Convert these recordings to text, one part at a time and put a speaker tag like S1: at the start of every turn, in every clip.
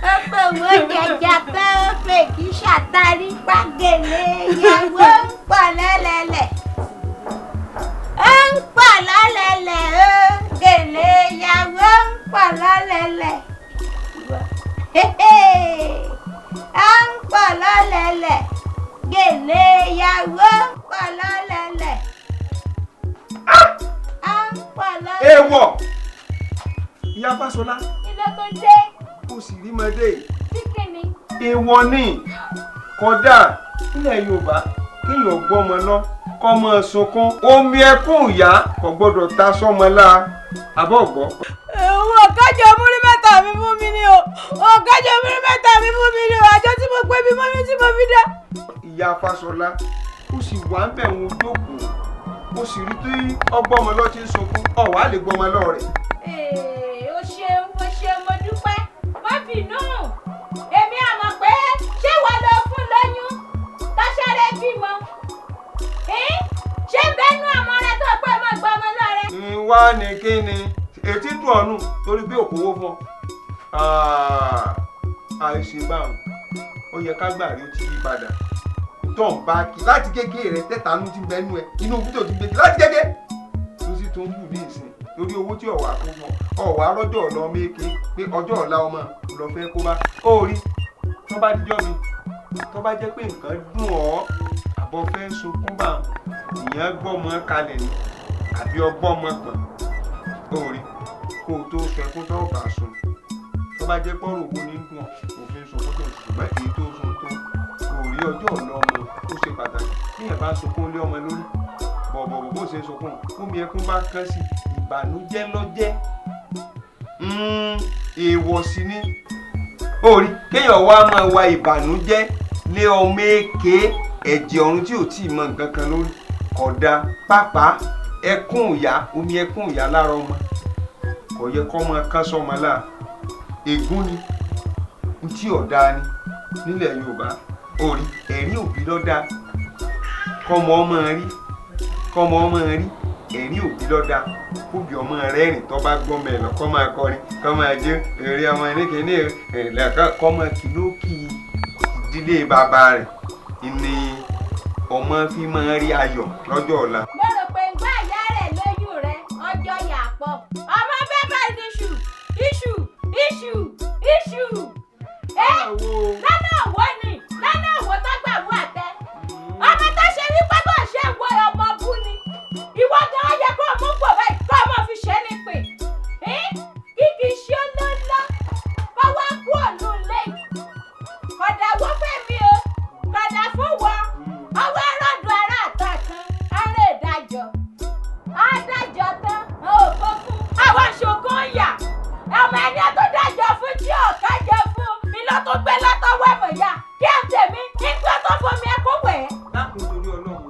S1: Ó fòwò jẹjà tó fèkì ṣàtàrí pàgẹ́lẹ́ ìyàwó ń pọ̀ lẹ́lẹ́lẹ̀. Ó ń pọ̀ lọ́lẹ́lẹ̀ ó gèlè ìyàwó ń pọ̀ lọ́lẹ́lẹ̀. Ó ń pọ̀ lọ́lẹ́lẹ̀ gèlè ìyàwó ń pọ̀ lọ́lẹ́lẹ̀. Ó ń pọ̀ lọ́lẹ́lẹ̀.
S2: Èèwọ̀ ìyá Fáṣọlá.
S1: Kí ló tún dé?
S2: Ó sì rí mọdé.
S1: Sí kíni?
S2: Èèwọ̀ ni kódà nílẹ̀ Yorùbá kéèyàn gbọ́mọ lọ kọ́ mọ́ sunkún omi ẹkún ìyá kò gbọ́dọ̀ ta sọ́mọ láa àbọ̀ gbọ́.
S3: Òun ọ̀kájọ múrí mẹ́ta mi fún mi ni o, ọ̀kájọ múrí mẹ́ta mi fún mi ni o, àjọ tí mo pé bí mọ́mí tí mo fi dá.
S2: Ìyá Fáṣọlá ó sì wà ń bẹ̀ wọn jókòó ó sì rí tí ọgbọ́mọ lọ ti ń sunkún ọ̀wá lè gbọ́mọ lọ rẹ̀.
S1: O ṣeun o ṣeun mo dúpẹ́ má bínú èmi àmọ̀ pé ṣé wàá lọ fún lóyún tọ́ṣẹ́rẹ́ bímọ ṣé bẹ́ẹ̀nu àmọ́ rẹ tó pé mọ́ gbọ́ ọmọ náà rẹ.
S2: Ìwà ni kí ni ètí dùn ọ̀nù torí pé òkòwò fún ọ àìṣe báwọn ó yẹ ká gbà rí ó ti yí padà tó ń bá kí láti kékeré rẹ tẹ́tàánú ti bẹ́nu ẹ inú fídíò ti gbé kí láti kékeré tó sì tún wù ní ìsìn torí owó tí ọ̀wà kó fún ọ ọ̀wà rọ́jọ́ ọ̀la ọmọ èké pé ọjọ́ ọ̀la ọmọ lọ fẹ́ kó bá ó rí tó bá dijọ́ mi tó bá jẹ́ pé nǹkan dùn ọ́ àbọ̀ fẹ́ sunkún bá ìyẹn gbọ́mọ kalẹ̀ ni àbí ọgbọ́mọ pọ̀n ó rí kó o tó sọ ẹkún tó bá sun tó bá jẹ́ pọ́rọ̀ owó ní dùn ọ́ òfin sunkún tó ṣùgbọ́n èyí tó sun tó kò rí ọjọ́ ọ̀la ọmọ ó ṣe pàtàkì níyẹn bá sunkún lé ọmọ lórí bọ̀bọ̀bọ̀ bó ṣe ń sunkún omi ẹkún bá kán sí ìbànújẹ́ lọ́jẹ́ èèwọ̀ sí ni ó rí kéèyàn wá máa wa ìbànújẹ́ lé ọmọ èké ẹ̀jẹ̀ ọ̀run tí ò tí ì mọ nǹkan kan lórí kódà pàápàá ẹkún ìyá omi ẹkún ìyá lára ọmọ kò yẹ kó máa kán sọmọ láà ègún ni ntí ọ̀dà ni nílẹ̀ Yorùbá ó rí ẹ̀rí òbí lọ́dà kọ́mọ ọmọ rí kọ́mọ ọmọ rí ẹ̀rí òbí lọ́dà kóbi ọmọ rẹ́rìn tó bá gbọ́mọ ẹ̀ lọ kọ́ máa kọrin kọ́ máa jó èrè ọmọ ẹnìkẹ́ni ẹ̀lẹ́kọ́ kọ́ máa kìlókì ìdílé bàbá rẹ̀ ni ọmọ fi máa rí ayọ̀ lọ́jọ́ ọ̀la.
S1: Mo rò pé ń gbá ìyá rẹ̀ lóyún rẹ̀ ọjọ́ yà pọ̀ ọmọ bẹ́ẹ̀ bá iṣu iṣu iṣu iṣu ẹ lọ́nà òwò ni lọ́nà òwò tó gbà wọ àtẹ ọmọ tó ṣe wípé bó ṣe ń wọ ọmọ bú ni ìwọ gan yẹ kó mú pò báyìí kó ọmọ fi ṣe ní pè kìkì ṣe ló lọ kó wá kú ònú lé kọ̀dà wọ́n fẹ́ mi o kọ̀dà fún wọ ọwọ́ arọ́dún ará àtà kan ará ìdájọ́ adájọ́ tán ò kó fún àwọn ṣògùn yà ọmọ ẹni tó dájọ́ fún tí ò kájọ fún iná tó gbé látọwọ́ ẹ̀mọ̀ ya kí ẹ̀ tèmi nígbà tó fún mi ẹkún wẹ̀.
S2: Dákun torí Ọlọ́run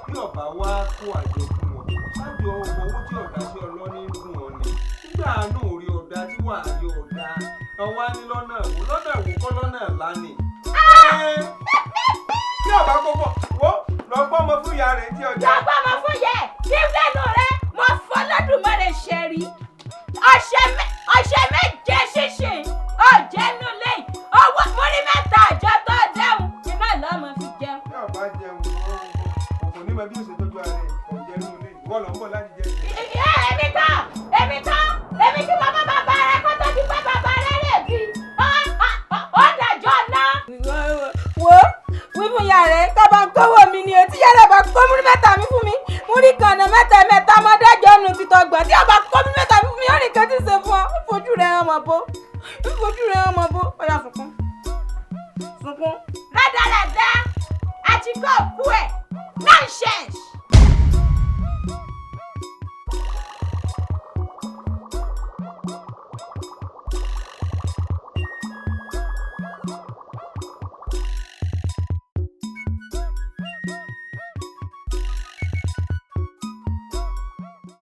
S2: bí ọba wa kó àjọ fún wọn ṣáàjọ owó tí ọ̀dà sí ọlọ́ní fún ọ ni nígbà àánú orí ọ̀dà tí wà á yọ ọ̀dà ọwọ́ á ní lọ́nà ìwò lọ́nà ìwò kọ́ lọ́nà ìlà ni. Tí ọba kó bọ̀ wọ́ lọ gbọ́mọ fún ìyá rẹ̀ tí ọjà.
S1: Lọ gbọ́mọ fún ìyá ẹ̀ kí lẹ́nu rẹ̀ mo fọ́ lọ́dùmarè ṣe rí ọ̀sẹ̀ méje ṣinṣin ọ̀jẹ̀nu lẹ́yìn owó múrí mẹ́ta àjọ tó dẹ́hùn iná lọ́mọ fi jẹun.
S2: Bí ọba jẹun kò ní mọ bí ó ṣe tọ́jú ara rẹ̀ kò jẹ́ nínú ilé ìwọ lọ ń bọ̀ láti jẹ.
S1: Èmi tán èmi tán èmi tí mo bá bàbá rẹ kó tó di pé bàbá rẹ lè bí ó dàjọ́ náà.
S3: Wo wí fún ìyá rẹ̀ tó bá ń kówó mi ni o tí ìyá rẹ̀ bá kó múrí mẹ́ta mi fún mi múrí kan ọ̀nà mẹ́ta mẹ́ta ọmọ dájọ́ nù títọ́ gbọ̀n tí ọba kó múrí mẹ́ta mi fún mi ó nìkan tí ń ṣe fún ọ fojú rẹ̀ hàn mọ̀ bó fojú rẹ̀ hàn mọ̀ bó ó yá sunkún sunkún.
S1: Rádaràda àti kò kú ẹ̀ nonsense.